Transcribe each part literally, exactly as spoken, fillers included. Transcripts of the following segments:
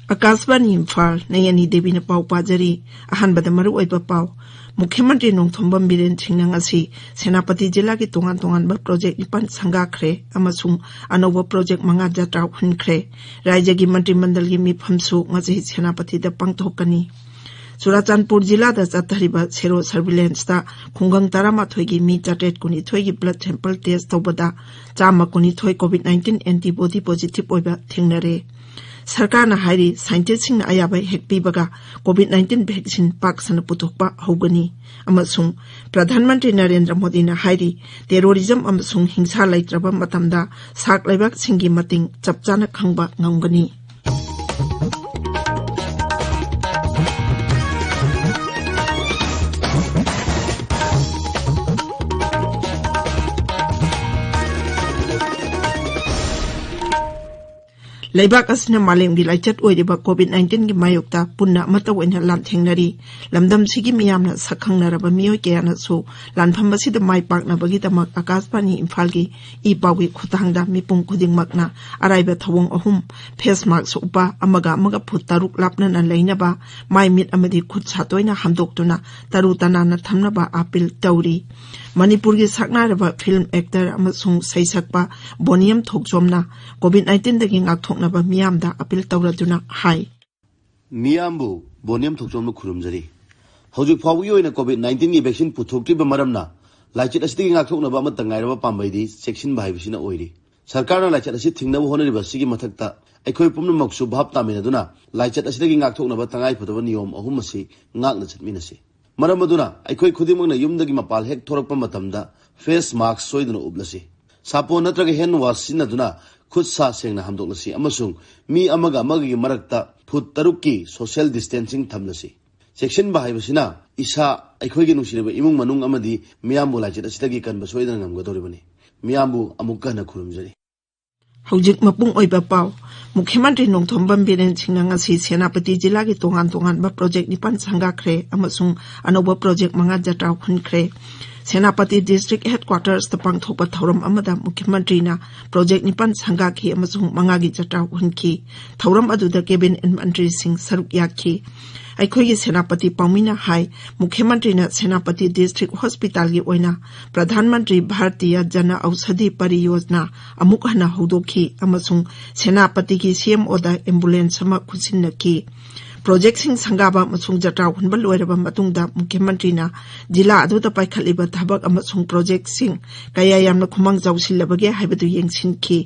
ꯑꯀꯥꯁꯕꯥꯅꯤ ꯏꯝꯐꯥꯜ, ꯅꯌꯅꯤ ꯗꯦꯕꯤꯅ ꯄꯥꯎ ꯄꯥꯖꯔꯤ꯫ ꯑꯍꯥꯟꯕꯗ ꯃꯔꯨꯑꯣꯏꯕ ꯄꯥꯎ꯫ ꯃꯨꯈ꯭ꯌ ꯃꯟꯇ꯭ꯔꯤ ꯅꯣꯡꯊꯣꯝꯕꯝ ꯕꯤꯔꯦꯟ ꯁꯤꯡꯅ ꯉꯁꯤ ꯁꯦꯅꯥꯄꯇꯤ ꯖꯤꯂꯥꯒꯤ ꯇꯣꯉꯥꯟ ꯇꯣꯉꯥꯟꯕ ꯄ꯭ꯔꯣꯖꯦꯛ ꯅꯤꯄꯥꯟ ꯁꯪꯒꯥꯈ꯭ꯔꯦ ꯑꯃꯁꯨꯡ ꯑꯅꯧꯕ ꯄ꯭ꯔꯣꯖꯦꯛ ꯃꯉꯥ ꯖꯇ꯭ꯔꯥ ꯍꯨꯟꯈ꯭ꯔꯦ꯫ ꯔꯥꯖ꯭ꯌꯒꯤ ꯃꯟꯇ꯭ꯔꯤ ꯃꯟꯗꯜꯒꯤ ꯃꯤꯐꯝꯁꯨ ꯉꯁꯤ ꯁꯦꯅꯥꯄꯇꯤꯗ ꯄꯥꯡꯊꯣꯛꯀꯅꯤ꯫ ꯆꯨꯔꯥꯆꯥꯟꯄꯨꯔ ꯖꯤꯂꯥꯗ ꯆꯠꯊꯔꯤꯕ ꯁꯦꯔꯣ ꯁꯔꯚꯤꯂꯦꯟꯁꯇ ꯈꯨꯡꯒꯪ ꯇꯔꯥꯃꯥꯊꯣꯏꯒꯤ ꯃꯤ ꯆꯥꯇ꯭ꯔꯦꯠ ꯀꯨꯟꯅꯤꯊꯣꯏꯒꯤ ꯕ꯭ꯂꯗ ꯁꯦꯝꯄꯜ ꯇꯦꯁ ꯇꯧꯕꯗ ꯆꯥꯝꯃ ꯀꯨꯟꯅꯤꯊꯣꯏ ꯀꯣꯚꯤꯗ ꯅꯥꯏꯟꯇꯤꯟ ꯑꯦꯟꯇꯤꯕꯣꯗꯤ ꯄꯣꯖꯤꯇꯤꯚ ꯑꯣꯏꯕ ꯊꯦꯡꯅꯔꯦ꯫ ꯁꯔꯀꯥꯔꯅ ꯍꯥꯏꯔꯤ, ꯁꯥꯏꯟꯇꯤꯁꯁꯤꯡꯅ ꯑꯌꯥꯕ ꯍꯦꯛ ꯄꯤꯕꯒ ꯀꯣꯚꯤꯗ ꯅꯥꯏꯟꯇꯤꯟ ꯚꯦꯛꯁꯤꯟ ꯄꯥꯛ ꯁꯟꯅ ꯄꯨꯊꯣꯛꯄ ꯍꯧꯒꯅꯤ꯫ ꯑꯃꯁꯨꯡ ꯄ꯭ꯔꯙꯥꯟ ꯃꯟꯇ꯭ꯔꯤ ꯅꯔꯦꯟꯗ꯭ꯔ ꯃꯣꯗꯤꯅ ꯍꯥꯏꯔꯤ, ꯇꯦꯔꯣꯔꯤꯖꯝ ꯑꯃꯁꯨꯡ ꯍꯤꯡꯁꯥ ꯂꯩꯇ꯭ꯔꯕ ꯃꯇꯝꯗ ꯁꯥꯛ ꯂꯩꯕꯥꯛꯁꯤꯡꯒꯤ ꯃꯇꯦꯡ ꯆꯞ ꯆꯥꯅ ꯈꯪꯕ ꯉꯝꯒꯅꯤ꯫ ꯂꯩꯕꯥꯛ ꯑꯁꯤꯅ ꯃꯥꯂꯦꯝꯒꯤ ꯂꯥꯏꯆꯠ ꯑꯣꯏꯔꯤꯕ ꯀꯣꯚꯤꯗ ꯅꯥꯏꯟꯇꯤꯟꯒꯤ ꯃꯥꯌꯣꯛꯇ ꯄꯨꯟꯅ ꯑꯃꯠꯇ ꯑꯣꯏꯅ ꯂꯥꯟꯊꯦꯡꯅꯔꯤ꯫ ꯂꯝꯗꯝꯁꯤꯒꯤ ꯃꯤꯌꯥꯝꯅ ꯁꯛꯈꯪꯅꯔꯕ ꯃꯤꯑꯣꯏ ꯀꯌꯥꯅꯁꯨ ꯂꯥꯟꯐꯝ ꯑꯁꯤꯗ ꯃꯥꯏ ꯄꯥꯛꯅꯕꯒꯤꯗꯃꯛ ꯑꯀꯥꯁꯕꯥꯅꯤ ꯏꯝꯐꯥꯜꯒꯤ ꯏ ꯄꯥꯎꯒꯤ ꯈꯨꯠꯊꯥꯡꯗ ꯃꯤꯄꯨꯝ ꯈꯨꯗꯤꯡꯃꯛꯅ ꯑꯔꯥꯏꯕ ꯊꯧꯑꯣꯡ ꯑꯍꯨꯝ, ꯐꯦꯁ ꯃꯥꯛꯁ ꯎꯞꯄ, ꯑꯃꯒ ꯑꯃꯒ ꯐꯨꯠ ꯇꯔꯨꯛ ꯂꯥꯞꯅꯅ ꯂꯩꯅꯕ, ꯃꯥꯏ ꯃꯤꯠ ꯑꯃꯗꯤ ꯈꯨꯠ ꯁꯥ ꯇꯣꯏꯅ ꯍꯥꯝꯗꯣꯛꯇꯨꯅ ꯇꯔꯨ ꯇꯅꯥꯟꯅ ꯊꯝꯅꯕ ꯑꯥꯄꯤꯜ ꯇꯧꯔꯤ꯫ ꯃꯅꯤꯄꯨꯔꯒꯤ ꯁꯛꯅꯥꯏꯔꯕ ꯐꯤꯜꯝ ꯑꯦꯛꯇꯔ ꯑꯃꯁꯨꯡ ꯁꯩꯁꯛꯄ ꯕꯣꯅꯤꯌꯝ ꯊꯣꯛꯆꯣꯝꯅ ꯀꯣꯚꯤꯗ ꯅꯥꯏꯟꯇꯤꯟꯗꯒꯤ ꯉꯥꯛꯊꯣꯛꯅꯕ ꯃꯤꯌꯥꯝꯗ ꯑꯥꯄꯤꯜ ꯇꯧꯔꯗꯨꯅ ꯍꯥꯏ꯫ ꯃꯤꯌꯥꯝꯕꯨ ꯕꯣꯅꯤꯌꯝ ꯊꯣꯛꯆꯣꯝꯅ ꯈꯨꯔꯨꯝꯖꯔꯤ꯫ ꯍꯧꯖꯤꯛ ꯐꯥꯎꯕꯒꯤ ꯑꯣꯏꯅ ꯀꯣꯚꯤꯗ ꯅꯥꯏꯟꯇꯤꯟꯒꯤ ꯚꯦꯛꯁꯤꯟ ꯄꯨꯊꯣꯛꯇ꯭ꯔꯤꯕ ꯃꯔꯝꯅ ꯂꯥꯏꯆꯠ ꯑꯁꯤꯗꯒꯤ ꯉꯥꯛꯊꯣꯛꯅꯕ ꯑꯃꯠꯇ ꯉꯥꯏꯔꯕ ꯄꯥꯝꯕꯩꯗꯤ ꯆꯦꯛꯁꯤꯟꯕ ꯍꯥꯏꯕꯁꯤꯅ ꯑꯣꯏꯔꯤ꯫ ꯁꯔꯀꯥꯔꯅ ꯂꯥꯏꯆꯠ ꯑꯁꯤ ꯊꯤꯡꯅꯕ ꯍꯣꯠꯅꯔꯤꯕ ꯑꯁꯤꯒꯤ ꯃꯊꯛꯇ ꯑꯩꯈꯣꯏ ꯄꯨꯝꯅꯃꯛꯁꯨ ꯚꯥꯞ ꯇꯥꯃꯤꯟꯅꯗꯨꯅ ꯂꯥꯏꯆꯠ ꯑꯁꯤꯗꯒꯤ ꯉꯥꯛꯊꯣꯛꯅꯕ ꯇꯉꯥꯏꯐꯗꯕ ꯅꯤꯌꯣꯝ ꯑꯍꯨꯝ ꯑꯁꯤ ꯉꯥꯛꯅ ꯆꯠꯃꯤꯟꯅꯁꯤ꯫ ꯃꯔꯝ ꯑꯗꯨꯅ ꯑꯩꯈꯣꯏ ꯈꯨꯗꯤꯡꯃꯛꯅ ꯌꯨꯝꯗꯒꯤ ꯃꯄꯥꯜ ꯍꯦꯛ ꯊꯣꯔꯛꯄ ꯃꯇꯝꯗ ꯐꯦꯁ ꯃꯥꯛꯁ ꯁꯣꯏꯗꯅ ꯎꯞꯂꯁꯤ꯫ ꯁꯥꯄꯣꯟ ꯅꯠꯇ꯭ꯔꯒ ꯍꯦꯟ ꯋꯥꯁ ꯁꯤꯖꯤꯟꯅꯗꯨꯅ ꯈꯨꯠ ꯁꯥ ꯁꯦꯡꯅ ꯍꯥꯝꯗꯣꯛꯂꯁꯤ ꯑꯃꯁꯨꯡ ꯃꯤ ꯑꯃꯒ ꯑꯃꯒꯒꯤ ꯃꯔꯛꯇ ꯐꯨꯠ ꯇꯔꯨꯛꯀꯤ ꯁꯣꯁꯤꯌꯦꯜ ꯗꯤꯁꯇꯦꯟꯁꯤꯡ ꯊꯝꯂꯁꯤ꯫ ꯆꯦꯛꯁꯤꯟꯕ ꯍꯥꯏꯕꯁꯤꯅ ꯏꯁꯥ, ꯑꯩꯈꯣꯏꯒꯤ ꯅꯨꯡꯁꯤꯔꯕ ꯏꯃꯨꯡ ꯃꯅꯨꯡ ꯑꯃꯗꯤ ꯃꯤꯌꯥꯝꯕꯨ ꯂꯥꯏꯆꯠ ꯑꯁꯤꯗꯒꯤ ꯀꯟꯕ ꯁꯣꯏꯗꯅ ꯉꯝꯒꯗꯧꯔꯤꯕꯅꯤ꯫ ꯃꯤꯌꯥꯝꯕꯨ ꯑꯃꯨꯛꯀ ꯍꯟꯅ ꯈꯨꯔꯨꯝꯖꯔꯤ꯫ ꯍꯧꯖꯤꯛ ꯃꯄꯨꯡ ꯑꯣꯏꯕ ꯄꯥꯎ꯫ ꯃꯨꯈ꯭ꯌ ꯃꯟꯇ꯭ꯔꯤ ꯅꯣꯡꯊꯣꯝꯕꯝ ꯕꯤꯔꯦꯟ ꯁꯤꯡꯅ ꯉꯁꯤ ꯁꯦꯅꯥꯄꯇꯤ ꯖꯤꯂꯥꯒꯤ ꯇꯣꯉꯥꯟ ꯇꯣꯉꯥꯟꯕ ꯄ꯭ꯔꯣꯖꯦꯛ ꯅꯤꯄꯥꯟ ꯁꯪꯒꯥꯈ꯭ꯔꯦ ꯑꯃꯁꯨꯡ ꯑꯅꯧꯕ ꯄ꯭ꯔꯣꯖꯦꯛ ꯃꯉꯥ ꯖꯇ꯭ꯔꯥ ꯍꯨꯟꯈ꯭ꯔꯦ꯫ ꯁꯦꯅꯥꯄꯇꯤ ꯗꯤꯁꯇ꯭ꯔꯤꯛ ꯍꯦꯗꯀ꯭ꯋꯥꯇꯔꯁꯇ ꯄꯥꯡꯊꯣꯛꯄ ꯊꯧꯔꯝ ꯑꯃꯗ ꯃꯨꯈ꯭ꯌ ꯃꯟꯇ꯭ꯔꯤꯅ ꯄ꯭ꯔꯣꯖꯦꯛ ꯅꯤꯄꯥꯟ ꯁꯪꯒꯥꯈꯤ ꯑꯃꯁꯨꯡ ꯃꯉꯥꯒꯤ ꯖꯇ꯭ꯔꯥ ꯎꯍꯟꯈꯤ꯫ ꯊꯧꯔꯝ ꯑꯗꯨꯗ ꯀꯦꯕꯤꯅꯦꯠ ꯃꯟꯇ꯭ꯔꯤꯁꯤꯡ ꯁꯔꯨꯛ ꯌꯥꯈꯤ꯫ ꯑꯩꯈꯣꯏꯒꯤ ꯁꯦꯅꯥꯄꯇꯤ ꯄꯥꯎꯃꯤꯅ ꯍꯥꯏ, ꯃꯨꯈ꯭ꯌ ꯃꯟꯇ꯭ꯔꯤꯅ ꯁꯦꯅꯥꯄꯇꯤ ꯗꯤꯁꯇ꯭ꯔꯤꯛ ꯍꯣꯁꯄꯤꯇꯥꯜꯒꯤ ꯑꯣꯏꯅ ꯄ꯭ꯔꯙꯥꯟ ꯃꯟꯇ꯭ꯔꯤ ꯚꯥꯔꯇꯤꯌ ꯖꯅ ꯑꯧꯁꯥꯙꯤ ꯄꯔꯤꯌꯣꯖꯅꯥ ꯑꯃꯨꯛ ꯍꯟꯅ ꯍꯧꯗꯣꯛꯈꯤ ꯑꯃꯁꯨꯡ ꯁꯦꯅꯥꯄꯇꯤꯒꯤ ꯁꯤ ꯑꯦꯝ ꯑꯣꯗ ꯑꯦꯝꯕꯨꯂꯦꯟꯁ ꯑꯃ ꯈꯨꯠꯁꯤꯟꯅꯈꯤ꯫ ꯄ꯭ꯔꯣꯖꯦꯛꯁꯤꯡ ꯁꯪꯒꯥꯕ ꯑꯃꯁꯨꯡ ꯖꯇ꯭ꯔꯥ ꯍꯨꯟꯕ ꯂꯣꯏꯔꯕ ꯃꯇꯨꯡꯗ ꯃꯨꯈ꯭ꯌ ꯃꯟꯇ꯭ꯔꯤꯅ ꯖꯤꯂꯥ ꯑꯗꯨꯗ ꯄꯥꯏꯈꯠꯂꯤꯕ ꯊꯕꯛ ꯑꯃꯁꯨꯡ ꯄ꯭ꯔꯣꯖꯦꯛꯁꯤꯡ ꯀꯌꯥ ꯌꯥꯝꯅ ꯈꯨꯃꯥꯡ ꯆꯥꯎꯁꯤꯜꯂꯕꯒꯦ ꯍꯥꯏꯕꯗꯨ ꯌꯦꯡꯁꯤꯟꯈꯤ꯫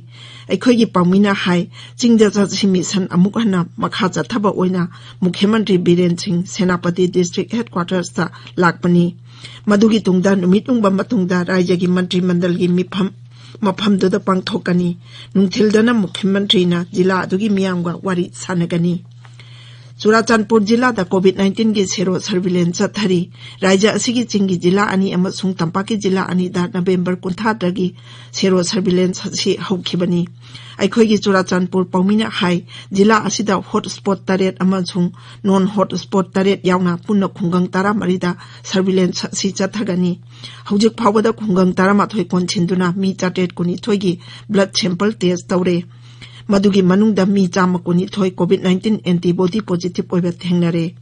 ꯑꯩꯈꯣꯏꯒꯤ ꯄꯥꯎꯃꯤꯅ ꯍꯥꯏ, ꯆꯤꯡꯗ ꯆꯠꯁꯤ ꯃꯤꯁꯟ ꯑꯃꯨꯛ ꯍꯟꯅ ꯃꯈꯥ ꯆꯠꯊꯕ ꯑꯣꯏꯅ ꯃꯨꯈ꯭ꯌ ꯃꯟꯇ꯭ꯔꯤ ꯕꯤꯔꯦꯟ ꯁꯤꯡ ꯁꯦꯅꯥꯄꯇꯤ ꯗꯤꯁꯇ꯭ꯔꯤꯛ ꯍꯦꯗꯀ꯭ꯋꯥꯇꯔꯁꯇ ꯂꯥꯛꯄꯅꯤ꯫ ꯃꯗꯨꯒꯤ ꯇꯨꯡꯗ ꯅꯨꯃꯤꯠ ꯌꯨꯡꯕ ꯃꯇꯨꯡꯗ ꯔꯥꯖ꯭ꯌꯒꯤ ꯃꯟꯇ꯭ꯔꯤ ꯃꯟꯗꯜꯒꯤ ꯃꯤꯐꯝ ꯃꯐꯝꯗꯨꯗ ꯄꯥꯡꯊꯣꯛꯀꯅꯤ꯫ ꯅꯨꯡꯊꯤꯜꯗꯅ ꯃꯨꯈ꯭ꯌ ꯃꯟꯇ꯭ꯔꯤꯅ ꯖꯤꯂꯥ ꯑꯗꯨꯒꯤ ꯃꯤꯌꯥꯝꯒ ꯋꯥꯔꯤ ꯁꯥꯟꯅꯒꯅꯤ꯫ ꯆꯨꯔꯥꯆꯥꯟꯄꯨꯔ ꯖꯤꯂꯥꯗ ꯀꯣꯚꯤꯗ ꯅꯥꯏꯟꯇꯤꯟꯒꯤ ꯁꯦꯔꯣ ꯁꯔꯚꯤꯂꯦꯟꯁ ꯆꯠꯊꯔꯤ꯫ ꯔꯥꯖ꯭ꯌ ꯑꯁꯤꯒꯤ ꯆꯤꯡꯒꯤ ꯖꯤꯂꯥ ꯑꯅꯤ ꯑꯃꯁꯨꯡ ꯇꯝꯄꯥꯛꯀꯤ ꯖꯤꯂꯥ ꯑꯅꯤꯗ ꯅꯕꯦꯝꯕꯔ ꯀꯨꯟꯊ꯭ꯔꯥꯗꯒꯤ ꯁꯦꯔꯣ ꯁꯔꯚꯤꯂꯦꯟꯁ ꯑꯁꯤ ꯍꯧꯈꯤꯕꯅꯤ꯫ ꯑꯩꯈꯣꯏꯒꯤ ꯆꯨꯔꯥꯆꯥꯟꯄꯨꯔ ꯄꯥꯎꯃꯤꯅ ꯍꯥꯏ, ꯖꯤꯂꯥ ꯑꯁꯤꯗ ꯍꯣꯠ ꯁ꯭ꯄꯣꯠ ꯇꯔꯦꯠ ꯑꯃꯁꯨꯡ ꯅꯣꯟ ꯍꯣꯠ ꯁ꯭ꯄꯣꯠ ꯇꯔꯦꯠ ꯌꯥꯎꯅ ꯄꯨꯟꯅ ꯈꯨꯡꯒꯪ ꯇꯔꯥꯃꯔꯤꯗ ꯁꯔꯚꯤꯂꯦꯟꯁ ꯑꯁꯤ ꯆꯠꯊꯒꯅꯤ꯫ ꯍꯧꯖꯤꯛ ꯐꯥꯎꯕꯗ ꯈꯨꯡꯒꯪ ꯇꯔꯥꯃꯥꯊꯣꯏ ꯀꯣꯟꯁꯤꯟꯗꯨꯅ ꯃꯤ ꯆꯥꯇ꯭ꯔꯦꯠ ꯀꯨꯟꯅꯤꯊꯣꯏꯒꯤ ꯕ꯭ꯂꯗ ꯁꯦꯝꯄꯜ ꯇꯦꯁ ꯇꯧꯔꯦ꯫ ꯃꯗꯨꯒꯤ ꯃꯅꯨꯡꯗ ꯃꯤ ꯆꯥꯝꯃ ꯀꯨꯟꯅꯤꯊꯣꯏ ꯀꯣꯚꯤꯗ ꯅꯥꯏꯟꯇꯤꯟ ꯑꯦꯟꯇꯤꯕꯣꯗꯤ ꯄꯣꯖꯤꯇꯤꯚ ꯑꯣꯏꯕ ꯊꯦꯡꯅꯔꯦ꯫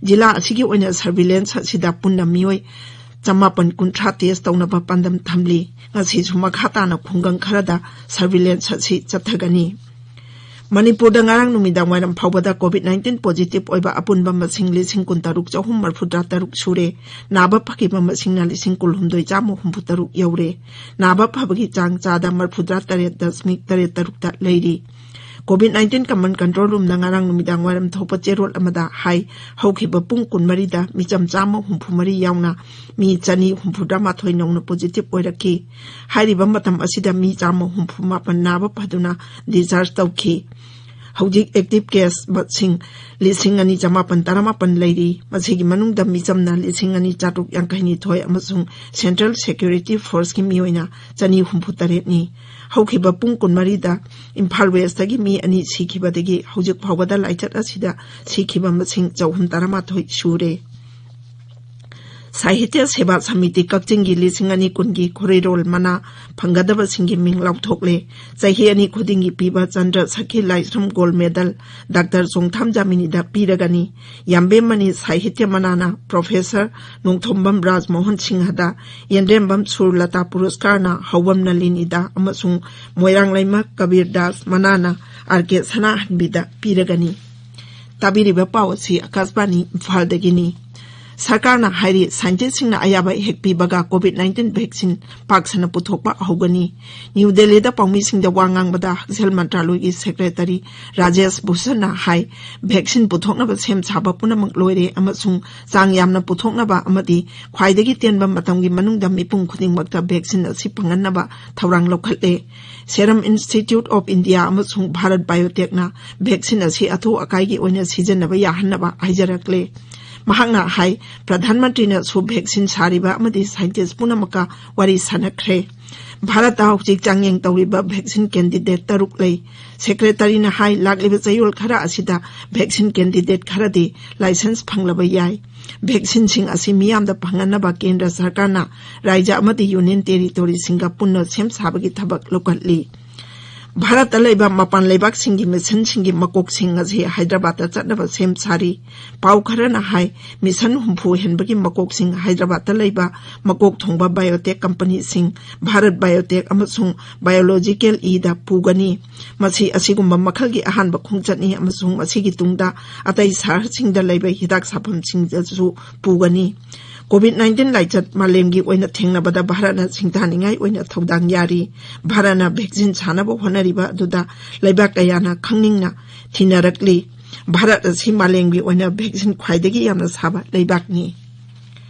ꯖꯤꯂꯥ ꯑꯁꯤꯒꯤ ꯑꯣꯏꯅ ꯁꯔꯚꯤꯂꯦꯟꯁ ꯑꯁꯤꯗ ꯄꯨꯟꯅ ꯃꯤꯑꯣꯏ ꯆꯃꯥꯄꯟ ꯀꯨꯟꯊ꯭ꯔꯥ ꯇꯦꯁ ꯇꯧꯅꯕ ꯄꯥꯟꯗꯝ ꯊꯝꯂꯤ꯫ ꯉꯁꯤꯁꯨ ꯃꯈꯥ ꯇꯥꯅ ꯈꯨꯡꯒꯪ ꯈꯔꯗ ꯁꯔꯚꯤꯂꯦꯟꯁ ꯑꯁꯤ ꯆꯠꯊꯒꯅꯤ꯫ ꯃꯅꯤꯄꯨꯔꯗ ꯉꯔꯥꯡ ꯅꯨꯃꯤꯗꯥꯡ ꯋꯥꯏꯔꯝ ꯐꯥꯎꯕꯗ ꯀꯣꯚꯤꯗ ꯅꯥꯏꯟꯇꯤꯟ ꯄꯣꯖꯤꯇꯤꯚ ꯑꯣꯏꯕ ꯑꯄꯨꯟꯕ ꯃꯁꯤꯡ ꯂꯤꯁꯤꯡ ꯀꯨꯟꯇꯔꯨꯛ ꯆꯍꯨꯝ ꯃꯔꯤꯐꯨꯇꯔꯥ ꯇꯔꯨꯛ ꯁꯨꯔꯦ꯫ ꯅꯥꯕ ꯐꯈꯤꯕ ꯃꯁꯤꯡꯅ ꯂꯤꯁꯤꯡ ꯀꯨꯟꯍꯨꯝꯗꯣꯏ ꯆꯥꯝꯃ ꯍꯨꯝꯐꯨꯇꯔꯨꯛ ꯌꯧꯔꯦ꯫ ꯅꯥꯕ ꯐꯕꯒꯤ ꯆꯥꯡ ꯆꯥꯗ ꯃꯔꯤꯐꯨꯇꯔꯥ ꯇꯔꯦꯠ ꯗꯁꯃꯤꯛ ꯇꯔꯦꯠ ꯇꯔꯨꯛꯇ ꯂꯩꯔꯤ꯫ ꯀꯣꯚꯤꯗ ꯅꯥꯏꯟꯇꯤꯟ ꯀꯃꯟ ꯀꯟꯇ꯭ꯔꯣꯜ ꯔꯨꯝꯅ ꯉꯔꯥꯡ ꯅꯨꯃꯤꯗꯥꯡ ꯋꯥꯏꯔꯝ ꯊꯣꯛꯄ ꯆꯦꯔꯣꯜ ꯑꯃꯗ ꯍꯥꯏ, ꯍꯧꯈꯤꯕ ꯄꯨꯡ ꯀꯨꯟꯃꯔꯤꯗ ꯃꯤꯆꯝ ꯆꯥꯝꯃ ꯍꯨꯝꯐꯨ ꯃꯔꯤ ꯌꯥꯎꯅ ꯃꯤ ꯆꯅꯤ ꯍꯨꯝꯐꯨꯇꯔꯥ ꯃꯥꯊꯣꯏ ꯅꯧꯅ ꯄꯣꯖꯤꯇꯤꯚ ꯑꯣꯏꯔꯛꯈꯤ꯫ ꯍꯥꯏꯔꯤꯕ ꯃꯇꯝ ꯑꯁꯤꯗ ꯃꯤ ꯆꯥꯝꯃ ꯍꯨꯝꯐꯨ ꯃꯥꯄꯟ ꯅꯥꯕ ꯐꯗꯨꯅ ꯗꯤꯁꯆꯥꯔꯖ ꯇꯧꯈꯤ꯫ ꯍꯧꯖꯤꯛ ꯑꯦꯛꯇꯤꯚ ꯀꯦꯁ ꯃꯁꯤꯡ ꯂꯤꯁꯤꯡ ꯑꯅꯤ ꯆꯃꯥꯄꯟ ꯇꯔꯥꯃꯥꯄꯟ ꯂꯩꯔꯤ꯫ ꯃꯁꯤꯒꯤ ꯃꯅꯨꯡꯗ ꯃꯤꯆꯝꯅ ꯂꯤꯁꯤꯡ ꯑꯅꯤ ꯆꯥꯇ꯭ꯔꯨꯛ ꯌꯥꯡꯈꯩ ꯅꯤꯊꯣꯏ ꯑꯃꯁꯨꯡ ꯁꯦꯟꯇ꯭ꯔꯦꯜ ꯁꯦꯀ꯭ꯌꯨꯔꯤꯇꯤ ꯐꯣꯔꯁꯀꯤ ꯃꯤꯑꯣꯏꯅ ꯆꯅꯤ ꯍꯨꯝꯐꯨ ꯇꯔꯦꯠꯅꯤ꯫ ꯍꯧꯈꯤꯕ ꯄꯨꯡ ꯀꯨꯟꯃꯔꯤꯗ ꯏꯝꯐꯥꯜ ꯋꯦꯁꯇꯒꯤ ꯃꯤ ꯑꯅꯤ ꯁꯤꯈꯤꯕꯗꯒꯤ ꯍꯧꯖꯤꯛ ꯐꯥꯎꯕꯗ ꯂꯥꯏꯆꯠ ꯑꯁꯤꯗ ꯁꯤꯈꯤꯕ ꯃꯁꯤꯡ ꯆꯍꯨꯝ ꯇꯔꯥꯃꯥꯊꯣꯏ ꯁꯨꯔꯦ꯫ ꯁꯥꯍꯤꯇ꯭ꯌ ꯁꯦꯕꯥ ꯁꯃꯤꯇꯤ ꯀꯛꯆꯤꯡꯒꯤ ꯂꯤꯁꯤꯡ ꯑꯅꯤ ꯀꯨꯟꯒꯤ ꯈꯨꯔꯩꯔꯣꯜ ꯃꯅꯥ ꯐꯪꯒꯗꯕꯁꯤꯡꯒꯤ ꯃꯤꯡ ꯂꯥꯎꯊꯣꯛꯂꯦ꯫ ꯆꯍꯤ ꯑꯅꯤ ꯈꯨꯗꯤꯡꯒꯤ ꯄꯤꯕ Chandra Sakhi Laishram gold medal doctor Chongtham ꯖꯥꯃꯤꯅꯤꯗ ꯄꯤꯔꯒꯅꯤ꯫ ꯌꯥꯝꯕꯦꯝꯃꯅꯤ ꯁꯥꯍꯤꯇ꯭ꯌ ꯃꯅꯥꯅ ꯄ꯭ꯔꯣꯐꯦꯁꯔ ꯅꯣꯡꯊꯣꯝꯕꯝ ꯔꯥꯖꯃꯣꯍꯟ ꯁꯤꯡꯍꯗ, ꯌꯦꯟꯗ꯭ꯔꯦꯝꯕꯝ ꯁꯨꯔꯂꯇꯥ ꯄꯨꯔꯁꯀꯥꯔꯅ ꯍꯧꯕꯝ ꯅꯂꯤꯅꯤꯗ ꯑꯃꯁꯨꯡ ꯃꯣꯏꯔꯥꯡꯂꯩꯃ ꯀꯕꯤꯔ ꯗꯥꯁ ꯃꯅꯥꯅ ꯑꯥꯔ ꯀꯦ ꯁꯅꯥꯍꯟꯕꯤꯗ ꯄꯤꯔꯒꯅꯤ꯫ ꯇꯥꯕꯤꯔꯤꯕ ꯄꯥꯎ ꯑꯁꯤ ꯑꯀꯥꯁꯕꯥꯅꯤ ꯏꯝꯐꯥꯜꯗꯒꯤꯅꯤ꯫ ꯁꯔꯀꯥꯔꯅ ꯍꯥꯏꯔꯤ, ꯁꯥꯏꯟꯇꯤꯁꯁꯤꯡꯅ ꯑꯌꯥꯕ ꯍꯦꯛ ꯄꯤꯕꯒ ꯀꯣꯚꯤꯗ ꯅꯥꯏꯟꯇꯤꯟ ꯚꯦꯛꯁꯤꯟ ꯄꯥꯛ ꯁꯟꯅ ꯄꯨꯊꯣꯛꯄ ꯍꯧꯒꯅꯤ꯫ ꯅ꯭ꯌꯨ ꯗꯦꯜꯂꯤꯗ ꯄꯥꯎꯃꯤꯁꯤꯡꯗ ꯋꯥ ꯉꯥꯡꯕꯗ ꯍꯛꯁꯦꯜ ꯃꯟꯇ꯭ꯔꯥꯂꯣꯏꯒꯤ ꯁꯦꯀ꯭ꯔꯦꯇꯔꯤ ꯔꯥꯖꯦꯁ ꯚꯨꯁꯟꯅ ꯍꯥꯏ, ꯚꯦꯛꯁꯤꯟ ꯄꯨꯊꯣꯛꯅꯕ ꯁꯦꯝ ꯁꯥꯕ ꯄꯨꯝꯅꯃꯛ ꯂꯣꯏꯔꯦ ꯑꯃꯁꯨꯡ ꯆꯥꯡ ꯌꯥꯝꯅ ꯄꯨꯊꯣꯛꯅꯕ ꯑꯃꯗꯤ ꯈ꯭ꯋꯥꯏꯗꯒꯤ ꯇꯦꯟꯕ ꯃꯇꯝꯒꯤ ꯃꯅꯨꯡꯗ ꯃꯤꯄꯨꯝ ꯈꯨꯗꯤꯡꯃꯛꯇ ꯚꯦꯛꯁꯤꯟ ꯑꯁꯤ ꯐꯪꯍꯟꯅꯕ ꯊꯧꯔꯥꯡ ꯂꯧꯈꯠꯂꯦ꯫ Serum Institute of India ꯑꯃꯁꯨꯡ ꯚꯥꯔꯠ ꯕꯥꯏꯑꯣꯇꯦꯛꯅ ꯚꯦꯛꯁꯤꯟ ꯑꯁꯤ ꯑꯊꯨ ꯑꯀꯥꯏꯒꯤ ꯑꯣꯏꯅ ꯁꯤꯖꯤꯟꯅꯕ ꯌꯥꯍꯟꯅꯕ ꯍꯥꯏꯖꯔꯛꯂꯦ꯫ ꯃꯍꯥꯛꯅ ꯍꯥꯏ, ꯄ꯭ꯔꯙꯥꯟ ꯃꯟꯇ꯭ꯔꯤꯅꯁꯨ ꯚꯦꯛꯁꯤꯟ ꯁꯥꯔꯤꯕ ꯑꯃꯗꯤ ꯁꯥꯏꯟꯇꯤꯁ ꯄꯨꯝꯅꯃꯛꯀ ꯋꯥꯔꯤ ꯁꯥꯟꯅꯈ꯭ꯔꯦ꯫ ꯚꯥꯔꯠꯇ ꯍꯧꯖꯤꯛ ꯆꯥꯡꯌꯦꯡ ꯇꯧꯔꯤꯕ ꯚꯦꯛꯁꯤꯟ ꯀꯦꯟꯗꯤꯗꯦꯠ ꯇꯔꯨꯛ ꯂꯩ꯫ ꯁꯦꯀ꯭ꯔꯦꯇꯔꯤꯅ ꯍꯥꯏ, ꯂꯥꯛꯂꯤꯕ ꯆꯌꯣꯜ ꯈꯔ ꯑꯁꯤꯗ ꯚꯦꯛꯁꯤꯟ ꯀꯦꯟꯗꯤꯗꯦꯠ ꯈꯔꯗꯤ ꯂꯥꯏꯁꯦꯟꯁ ꯐꯪꯂꯕ ꯌꯥꯏ꯫ ꯚꯦꯛꯁꯤꯟꯁꯤꯡ ꯑꯁꯤ ꯃꯤꯌꯥꯝꯗ ꯐꯪꯍꯟꯅꯕ ꯀꯦꯟꯗ꯭ꯔ ꯁꯔꯀꯥꯔꯅ ꯔꯥꯏꯖ꯭ꯌ ꯑꯃꯗꯤ ꯌꯨꯅꯤꯌꯟ ꯇꯦꯔꯤꯇꯣꯔꯤꯁꯤꯡꯒ ꯄꯨꯟꯅ ꯁꯦꯝ ꯁꯥꯕꯒꯤ ꯊꯕꯛ ꯂꯧꯈꯠꯂꯤ꯫ ꯚꯥꯔꯠꯇ ꯂꯩꯕ ꯃꯄꯥꯟ ꯂꯩꯕꯥꯛꯁꯤꯡꯒꯤ ꯃꯤꯁꯟꯁꯤꯡꯒꯤ ꯃꯀꯣꯛꯁꯤꯡ ꯑꯁꯤ ꯍꯥꯏꯗ꯭ꯔꯕꯥꯗꯇ ꯆꯠꯅꯕ ꯁꯦꯝ ꯁꯥꯔꯤ꯫ ꯄꯥꯎ ꯈꯔꯅ ꯍꯥꯏ, ꯃꯤꯁꯟ ꯍꯨꯝꯐꯨ ꯍꯦꯟꯕꯒꯤ ꯃꯀꯣꯛꯁꯤꯡ ꯍꯥꯏꯗ꯭ꯔꯕꯥꯗꯇ ꯂꯩꯕ ꯃꯀꯣꯛ ꯊꯣꯡꯕ ꯕꯥꯏꯑꯣꯇꯦꯛ ꯀꯝꯄꯅꯤꯁꯤꯡ ꯚꯥꯔꯠ ꯕꯥꯏꯑꯣꯇꯦꯛ ꯑꯃꯁꯨꯡ ꯕꯥꯏꯑꯣꯂꯣꯖꯤꯀꯦꯜ ꯏꯗ ꯄꯨꯒꯅꯤ꯫ ꯃꯁꯤ ꯑꯁꯤꯒꯨꯝꯕ ꯃꯈꯜꯒꯤ ꯑꯍꯥꯟꯕ ꯈꯣꯡꯆꯠꯅꯤ ꯑꯃꯁꯨꯡ ꯃꯁꯤꯒꯤ ꯇꯨꯡꯗ ꯑꯇꯩ ꯁꯍꯔꯁꯤꯡꯗ ꯂꯩꯕ ꯍꯤꯗꯥꯛ ꯁꯥꯐꯝꯁꯤꯡꯗꯁꯨ ꯄꯨꯒꯅꯤ꯫ ꯀꯣꯚꯤꯗ ꯅꯥꯏꯟꯇꯤꯟ ꯂꯥꯏꯆꯠ ꯃꯥꯂꯦꯝꯒꯤ ꯑꯣꯏꯅ ꯊꯦꯡꯅꯕꯗ ꯚꯥꯔꯠꯅ ꯁꯤꯡꯊꯥꯅꯤꯡꯉꯥꯏ ꯑꯣꯏꯅ ꯊꯧꯗꯥꯡ ꯌꯥꯔꯤ꯫ ꯚꯥꯔꯠꯅ ꯚꯦꯛꯁꯤꯟ ꯁꯥꯅꯕ ꯍꯣꯠꯅꯔꯤꯕ ꯑꯗꯨꯗ ꯂꯩꯕꯥꯛ ꯀꯌꯥꯅ ꯈꯪꯅꯤꯡꯅ ꯊꯤꯅꯔꯛꯂꯤ꯫ ꯚꯥꯔꯠ ꯑꯁꯤ ꯃꯥꯂꯦꯝꯒꯤ ꯑꯣꯏꯅ ꯚꯦꯛꯁꯤꯟ ꯈ꯭ꯋꯥꯏꯗꯒꯤ ꯌꯥꯝꯅ ꯁꯥꯕ ꯂꯩꯕꯥꯛꯅꯤ꯫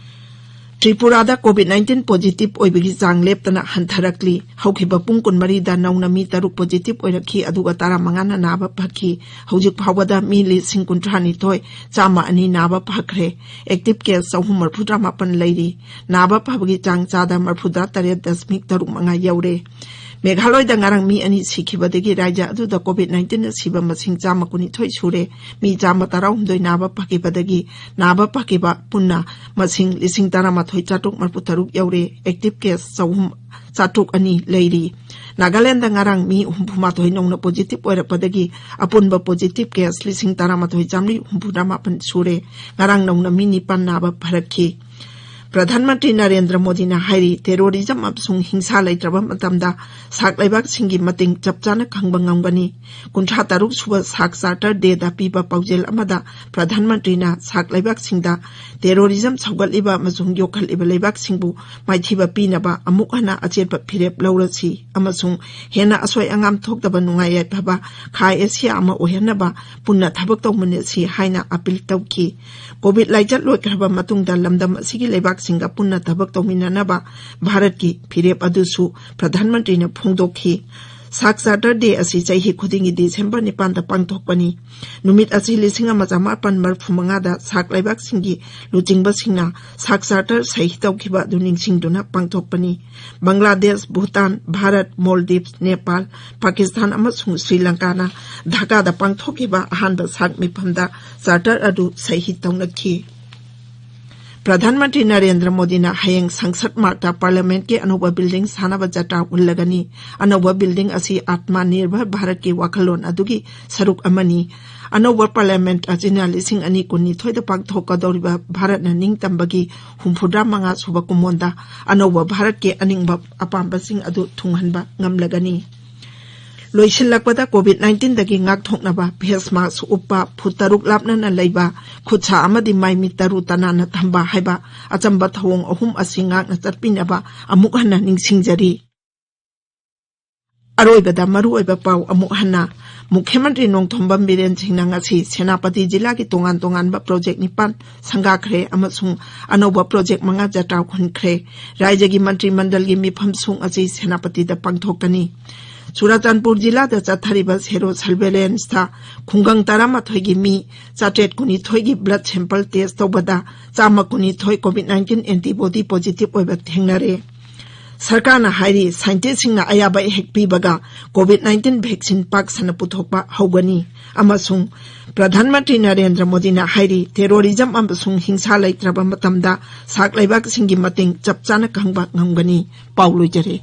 ꯇ꯭ꯔꯤꯄꯨꯔꯥꯗ ꯀꯣꯚꯤꯗ ꯅꯥꯏꯟꯇꯤꯟ ꯄꯣꯖꯤꯇꯤꯚ ꯑꯣꯏꯕꯒꯤ ꯆꯥꯡ ꯂꯦꯞꯇꯅ ꯍꯟꯊꯔꯛꯂꯤ꯫ ꯍꯧꯈꯤꯕ ꯄꯨꯡ ꯀꯨꯟꯃꯔꯤꯗ ꯅꯧꯅ ꯃꯤ ꯇꯔꯨꯛ ꯄꯣꯖꯤꯇꯤꯚ ꯑꯣꯏꯔꯛꯈꯤ, ꯑꯗꯨꯒ ꯇꯔꯥꯃꯉꯥꯅ ꯅꯥꯕ ꯐꯈꯤ꯫ ꯍꯧꯖꯤꯛ ꯐꯥꯎꯕꯗ ꯃꯤ ꯂꯤꯁꯤꯡ ꯀꯨꯟꯊ꯭ꯔꯥꯅꯤꯊꯣꯏ ꯆꯥꯝꯃ ꯑꯅꯤ ꯅꯥꯕ ꯐꯈ꯭ꯔꯦ꯫ ꯑꯦꯛꯇꯤꯚ ꯀꯦꯁ ꯆꯍꯨꯝ ꯃꯔꯤꯐꯨꯇꯔꯥ ꯃꯥꯄꯟ ꯂꯩꯔꯤ꯫ ꯅꯥꯕ ꯐꯕꯒꯤ ꯆꯥꯡ ꯆꯥꯗ ꯃꯔꯤꯐꯨꯇꯔꯥ ꯇꯔꯦꯠ ꯗꯁꯃꯤꯛ ꯇꯔꯨꯛ ꯃꯉꯥ ꯌꯧꯔꯦ꯫ ꯃꯦꯘꯥꯂꯣꯏꯗ ꯉꯔꯥꯡ ꯃꯤ ꯑꯅꯤ ꯁꯤꯈꯤꯕꯗꯒꯤ ꯔꯥꯖ꯭ꯌ ꯑꯗꯨꯗ COVID nineteen ꯁꯤꯕ ꯃꯁꯤꯡ ꯆꯥꯝꯃ ꯀꯨꯟꯅꯤꯊꯣꯏ ꯁꯨꯔꯦ꯫ ꯃꯤ ꯆꯥꯝꯃ ꯇꯔꯥꯍꯨꯝꯗꯣꯏ ꯅꯥꯕ ꯐꯈꯤꯕꯗꯒꯤ ꯅꯥꯕ ꯐꯈꯤꯕ ꯄꯨꯟꯅ ꯃꯁꯤꯡ ꯂꯤꯁꯤꯡ ꯇꯔꯥꯃꯥꯊꯣꯏ ꯆꯥꯇ꯭ꯔꯨꯛ ꯃꯔꯤꯐꯨ ꯇꯔꯨꯛ ꯌꯧꯔꯦ꯫ Active case ꯆꯍꯨꯝ, ꯆꯥꯇ꯭ꯔꯨꯛ ꯑꯅꯤ ꯂꯩꯔꯤ꯫ ꯅꯥꯒꯥꯂꯦꯟꯗ ꯉꯔꯥꯡ ꯃꯤ ꯍꯨꯝꯐꯨ ꯃꯥꯊꯣꯏ ꯅꯧꯅ positive ꯑꯣꯏꯔꯛꯄꯗꯒꯤ ꯑꯄꯨꯟꯕ positive case ꯂꯤꯁꯤꯡ ꯇꯔꯥꯃꯥꯊꯣꯏ ꯆꯥꯝꯃꯔꯤ ꯍꯨꯝꯐꯨꯇꯔꯥꯃꯥꯄꯟ ꯁꯨꯔꯦ꯫ ꯉꯔꯥꯡ ꯅꯧꯅ ꯃꯤ ꯅꯤꯄꯥꯟ ꯅꯥꯕ ꯐꯔꯛꯈꯤ꯫ ꯄ꯭ꯔꯙꯥꯟ ꯃꯟꯇ꯭ꯔꯤ ꯅꯔꯦꯟꯗ꯭ꯔ ꯃꯣꯗꯤꯅ ꯍꯥꯏꯔꯤ, terrorism ꯑꯃꯁꯨꯡ ꯍꯤꯡꯁꯥ ꯂꯩꯇ꯭ꯔꯕ ꯃꯇꯝꯗ ꯁꯥꯛ ꯂꯩꯕꯥꯛꯁꯤꯡꯒꯤ ꯃꯇꯦꯡ ꯆꯞ ꯆꯥꯅ ꯈꯪꯕ ꯉꯝꯒꯅꯤ꯫ ꯀꯨꯟꯊ꯭ꯔꯥ ꯇꯔꯨꯛ ꯁꯨꯕ ꯁꯥꯛ Charter Dayꯗ ꯄꯤꯕ ꯄꯥꯎꯖꯦꯜ ꯑꯃꯗ ꯄ꯭ꯔꯙꯥꯟ ꯃꯟꯇ꯭ꯔꯤꯅ ꯁꯥꯛ ꯂꯩꯕꯥꯛꯁꯤꯡꯗ terrorism ꯁꯧꯒꯠꯂꯤꯕ ꯑꯃꯁꯨꯡ ꯌꯣꯛꯈꯠꯂꯤꯕ ꯂꯩꯕꯥꯛꯁꯤꯡꯕꯨ ꯃꯥꯏꯊꯤꯕ ꯄꯤꯅꯕ ꯑꯃꯨꯛ ꯍꯟꯅ ꯑꯆꯦꯠꯄ ꯐꯤꯔꯦꯞ ꯂꯧꯔꯁꯤ ꯑꯃꯁꯨꯡ ꯍꯦꯟꯅ ꯑꯁꯣꯏ ꯑꯉꯥꯝ ꯊꯣꯛꯇꯕ ꯅꯨꯡꯉꯥꯏ ꯌꯥꯏꯐꯕ ꯈꯥ ꯑꯦꯁꯤꯌꯥ ꯑꯃ ꯑꯣꯏꯍꯟꯅꯕ ꯄꯨꯟꯅ ꯊꯕꯛ ꯇꯧꯃꯤꯟꯅꯁꯤ ꯍꯥꯏꯅ appeal ꯇꯧꯈꯤ꯫ COVID ꯂꯥꯏꯆꯠ ꯂꯣꯏꯈ꯭ꯔꯕ ꯃꯇꯨꯡꯗ ꯂꯝꯗꯝ ꯑꯁꯤꯒꯤ ꯂꯩꯕꯥꯛꯁꯤꯡꯒ ꯄꯨꯟꯅ ꯊꯕꯛ ꯇꯧꯃꯤꯟꯅꯅꯕ ꯚꯥꯔꯠꯀꯤ ꯐꯤꯔꯦꯞ ꯑꯗꯨꯁꯨ ꯄ꯭ꯔꯙꯥꯟ ꯃꯟꯇ꯭ꯔꯤꯅ ꯐꯣꯡꯗꯣꯛꯈꯤ꯫ ꯁꯥꯛ Charter Day ꯑꯁꯤ ꯆꯍꯤ ꯈꯨꯗꯤꯡꯒꯤ ꯗꯤꯁꯦꯝꯕꯔ ꯅꯤꯄꯥꯟꯗ ꯄꯥꯡꯊꯣꯛꯄꯅꯤ꯫ ꯅꯨꯃꯤꯠ ꯑꯁꯤ ꯂꯤꯁꯤꯡ ꯑꯃ ꯆꯃꯥꯄꯟ ꯃꯔꯤꯐꯨ ꯃꯉꯥꯗ ꯁꯥꯛ ꯂꯩꯕꯥꯛꯁꯤꯡꯒꯤ ꯂꯨꯆꯤꯡꯕꯁꯤꯡꯅ ꯁꯥꯛ Charter ꯁꯍꯤ ꯇꯧꯈꯤꯕ ꯑꯗꯨ ꯅꯤꯡꯁꯤꯡꯗꯨꯅ ꯄꯥꯡꯊꯣꯛꯄꯅꯤ꯫ ꯕꯪꯒ꯭ꯂꯥꯗꯦꯁ, ꯚꯨꯇꯥꯟ, ꯚꯥꯔꯠ, ꯃꯣꯜꯗꯤꯞꯁ, ꯅꯦꯄꯥꯜ, ꯄꯥꯀꯤꯁꯇꯥꯟ ꯑꯃꯁꯨꯡ ꯁ꯭ꯔꯤ ꯂꯪꯀꯥꯅ ꯙꯥꯀꯥꯗ ꯄꯥꯡꯊꯣꯛꯈꯤꯕ ꯑꯍꯥꯟꯕ ꯁꯥꯛ ꯃꯤꯐꯝꯗ Charter ꯑꯗꯨ ꯁꯍꯤ ꯇꯧꯅꯈꯤ꯫ ꯄ꯭ꯔꯙꯥꯟ ꯃꯟꯇ꯭ꯔꯤ ꯅꯔꯦꯟꯗ꯭ꯔ ꯃꯣꯗꯤꯅ ꯍꯌꯦꯡ ꯁꯪꯁꯠ ꯃꯥꯔꯒꯇ ꯄꯥꯔꯂꯤꯌꯥꯃꯦꯟꯠꯀꯤ ꯑꯅꯧꯕ ꯕꯤꯜꯗꯤꯡ ꯁꯥꯅꯕ ꯖꯇ꯭ꯔꯥ ꯍꯨꯜꯂꯒꯅꯤ꯫ ꯑꯅꯧꯕ ꯕꯤꯜꯗꯤꯡ ꯑꯁꯤ ꯑꯥꯠꯃ ꯅꯤꯔꯚꯔ ꯚꯥꯔꯠꯀꯤ ꯋꯥꯈꯜꯂꯣꯟ ꯑꯗꯨꯒꯤ ꯁꯔꯨꯛ ꯑꯃꯅꯤ꯫ ꯑꯅꯧꯕ ꯄꯥꯔꯂꯤꯌꯥꯃꯦꯟꯠ ꯑꯁꯤꯅ ꯂꯤꯁꯤꯡ ꯑꯅꯤ ꯀꯨꯟꯅꯤꯊꯣꯏꯗ ꯄꯥꯡꯊꯣꯛꯀꯗꯧꯔꯤꯕ ꯚꯥꯔꯠꯅ ꯅꯤꯡꯇꯝꯕꯒꯤ ꯍꯨꯝꯐꯨꯇꯔꯥ ꯃꯉꯥ ꯁꯨꯕ ꯀꯨꯝꯑꯣꯟꯗ ꯑꯅꯧꯕ ꯚꯥꯔꯠꯀꯤ ꯑꯅꯤꯡꯕ ꯑꯄꯥꯝꯕꯁꯤꯡ ꯑꯗꯨ ꯊꯨꯡꯍꯟꯕ ꯉꯝꯂꯒꯅꯤ꯫ ꯂꯣꯏꯁꯤꯜꯂꯛꯄꯗ, COVID nineteen ꯗꯒꯤ ꯉꯥꯛꯊꯣꯛꯅꯕ face mask ꯎꯞꯄ, ꯐꯨꯠ ꯇꯔꯨꯛ ꯂꯥꯞꯅꯅ ꯂꯩꯕ, ꯈꯨꯠꯁꯥ ꯑꯃꯗꯤ ꯃꯥꯏ ꯃꯤꯠ ꯇꯔꯨ ꯇꯅꯥꯟꯅ ꯊꯝꯕ ꯍꯥꯏꯕ ꯑꯆꯝꯕ ꯊꯧꯑꯣꯡ ꯑꯍꯨꯝ ꯑꯁꯤ ꯉꯥꯛꯅ ꯆꯠꯄꯤꯅꯕ ꯑꯃꯨꯛ ꯍꯟꯅ ꯅꯤꯡꯁꯤꯡꯖꯔꯤ꯫ ꯑꯔꯣꯏꯕꯗ ꯃꯔꯨꯑꯣꯏꯕ ꯄꯥꯎ ꯑꯃꯨꯛ ꯍꯟꯅ꯫ ꯃꯨꯈ꯭ꯌ ꯃꯟꯇ꯭ꯔꯤ ꯅꯣꯡꯊꯣꯝꯕꯝ ꯕꯤꯔꯦꯟ ꯁꯤꯡꯅ ꯉꯁꯤ ꯁꯦꯅꯥꯄꯇꯤ ꯖꯤꯂꯥꯒꯤ ꯇꯣꯉꯥꯟ ꯇꯣꯉꯥꯟꯕ project ꯅꯤꯄꯥꯟ ꯁꯪꯒꯥꯈ꯭ꯔꯦ ꯑꯃꯁꯨꯡ ꯑꯅꯧꯕ project ꯃꯉꯥ ꯖꯇ꯭ꯔꯥ ꯍꯨꯟꯈ꯭ꯔꯦ꯫ ꯔꯥꯏꯖ꯭ꯌꯒꯤ ꯃꯟꯇ꯭ꯔꯤ ꯃꯟꯗꯜꯒꯤ ꯃꯤꯐꯝꯁꯨꯡ ꯑꯁꯤ ꯁꯦꯅꯥꯄꯇꯤꯗ ꯄꯥꯡꯊꯣꯛꯀꯅꯤ꯫ ꯆꯨꯔꯥꯆꯥꯟꯄꯨꯔ ꯖꯤꯂꯥꯗ ꯆꯠꯊꯔꯤꯕ ꯁꯦꯔꯣ surveillance ꯇ ꯈꯨꯡꯒꯪ ꯇꯔꯥꯃꯥꯊꯣꯏꯒꯤ ꯃꯤ ꯆꯥꯇ꯭ꯔꯦꯠ ꯀꯨꯟꯅꯤꯊꯣꯏꯒꯤ blood sample test ꯇꯧꯕꯗ ꯆꯥꯝꯃ ꯀꯨꯟꯅꯤꯊꯣꯏ COVID nineteen antibody positive ꯑꯣꯏꯕ ꯊꯦꯡꯅꯔꯦ꯫ ꯁꯔꯀꯥꯔꯅ ꯍꯥꯏꯔꯤ, ꯁꯥꯏꯟꯇꯤꯁꯁꯤꯡꯅ ꯑꯌꯥꯕ ꯍꯦꯛ ꯄꯤꯕꯒ COVID nineteen vaccine ꯄꯥꯛ ꯁꯟꯅ ꯄꯨꯊꯣꯛꯄ ꯍꯧꯒꯅꯤ꯫ ꯑꯃꯁꯨꯡ ꯄ꯭ꯔꯙꯥꯟ ꯃꯟꯇ꯭ꯔꯤ ꯅꯔꯦꯟꯗ꯭ꯔ ꯃꯣꯗꯤꯅ ꯍꯥꯏꯔꯤ, ꯇꯦꯔꯣꯔꯤꯖꯝ ꯑꯃꯁꯨꯡ ꯍꯤꯡꯁꯥ ꯂꯩꯇ꯭ꯔꯕ ꯃꯇꯝꯗ ꯁꯥꯛ ꯂꯩꯕꯥꯛꯁꯤꯡꯒꯤ ꯃꯇꯦꯡ ꯆꯞ ꯆꯥꯅ ꯈꯪꯕ ꯉꯝꯒꯅꯤ꯫ ꯄꯥꯎ ꯂꯣꯏꯖꯔꯦ꯫